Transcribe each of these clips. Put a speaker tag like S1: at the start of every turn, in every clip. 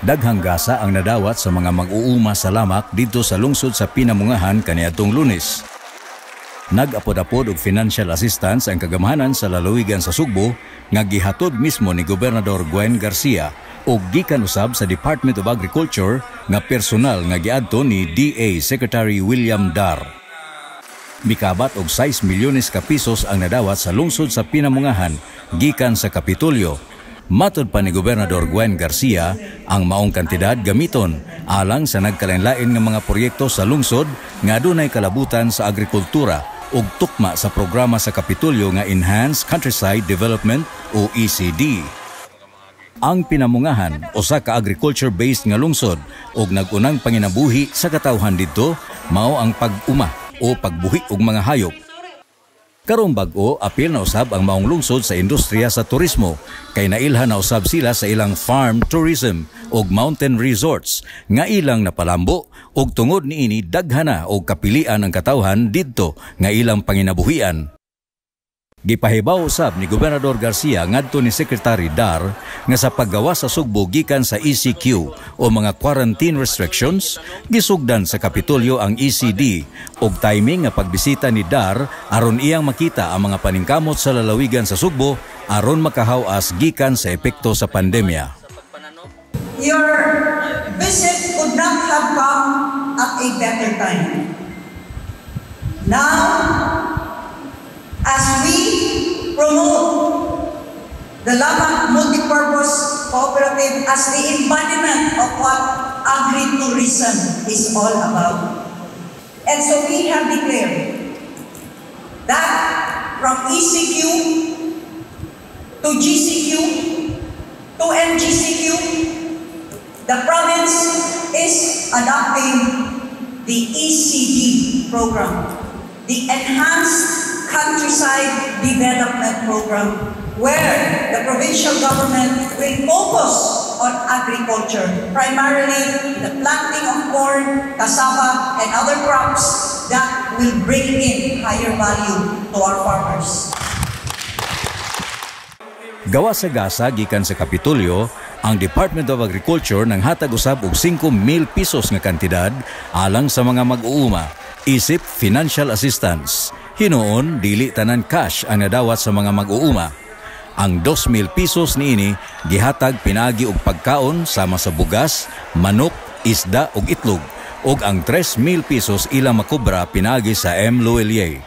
S1: Daghang gasa ang nadawat sa mga mag-uuma sa Lamac didto sa lungsod sa Pinamungahan kaniadtong Lunes. Nag-apod-apod og financial assistance ang kagamhanan sa lalawigan sa Sugbo nga gihatod mismo ni Gobernador Gwen Garcia ug gikan usab sa Department of Agriculture nga personal nga giadto ni DA Secretary William Dar. Mikabat og 6 milyones ka pesos ang nadawat sa lungsod sa Pinamungahan gikan sa Kapitolyo. Matod pa ni Gobernador Gwen Garcia, ang maong kantidad gamiton alang sa nagkalain-lain nga mga proyekto sa lungsod nga adunay kalabutan sa agrikultura ug tukma sa programa sa Kapitolyo nga Enhanced Countryside Development o ECD. Ang Pinamungahan usa ka agriculture-based nga lungsod ug nag-unang panginabuhi sa katawhan didto mao ang pag-uma o pagbuhi og mga hayop. Karong bag-o, apil na usab ang maong lungsod sa industriya sa turismo kay nailhan na usab sila sa ilang farm tourism ug mountain resorts nga ilang napalambo ug tungod niini daghan na og kapilian ang katawhan didto nga ilang panginabuhian. Gipahibaw usab ni Gobernador Garcia ngadto ni Secretary Dar nga sa paggawas sa Sugbo gikan sa ECQ o mga quarantine restrictions, gisugdan sa Kapitolyo ang ECD ug timing nga pagbisita ni Dar aron iyang makita ang mga paningkamot sa lalawigan sa Sugbo aron makahawas gikan sa epekto sa pandemya.
S2: Your visit could not have come at a better time. Now, as we promote the Lamac Multipurpose Cooperative as the embodiment of what agritourism is all about. And so we have declared that from ECQ to GCQ to MGCQ, the province is adopting the ECD program, the Enhanced Countryside Development Program, where the provincial government will focus on agriculture, primarily the planting of corn, cassava, and other crops that will bring in higher value to our farmers.
S1: Gawa sa gasa gikan sa Kapitolyo, ang Department of Agriculture nang hatag usab og 5 mil pesos nga kantidad alang sa mga mag-uuma isip financial assistance. Hinuon dili tanan cash ang nadawat sa mga mag-uuma. Ang 2,000 pesos niini gihatag pinaagi og pagkaon sama sa bugas, manok, isda ug itlog ug ang 3,000 pesos ilang makobra pinaagi sa M Lhuillier.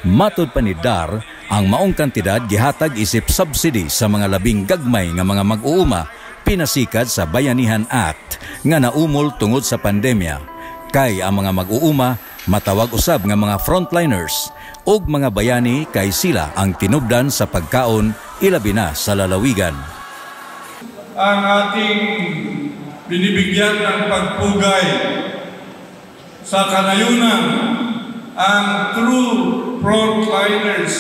S1: Matod pa ni Dar, ang maong kantidad gihatag isip subsidy sa mga labing gagmay nga mga mag-uuma pinasikad sa Bayanihan Act nga naumol tungod sa pandemya. Kay ang mga mag-uuma matawag usab nga mga frontliners ug mga bayani kay sila ang tinubdan sa pagkaon, ilabi na sa lalawigan.
S3: Ang ating binibigyan ng pagpugay sa kanayunan, ang true frontliners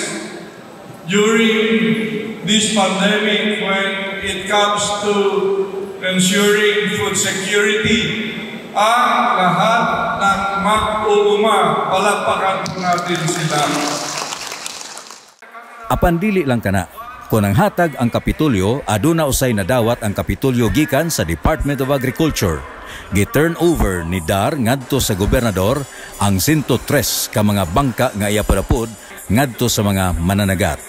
S3: during this pandemic when it comes to ensuring food security, ang lahat ng mag-uuma. Palakpakan po natin sila.
S1: Apan dili lang kana. Kung ang hatag ang Kapitolyo, aduna usay nadawat ang Kapitolyo gikan sa Department of Agriculture. Gi-turn over ni Dar ngadto sa gobernador ang 103 ka mga bangka nga iya padapod ngadto sa mga mananagat.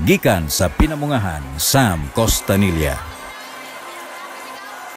S1: Gikan sa Pinamungahan, Sam Costanilla.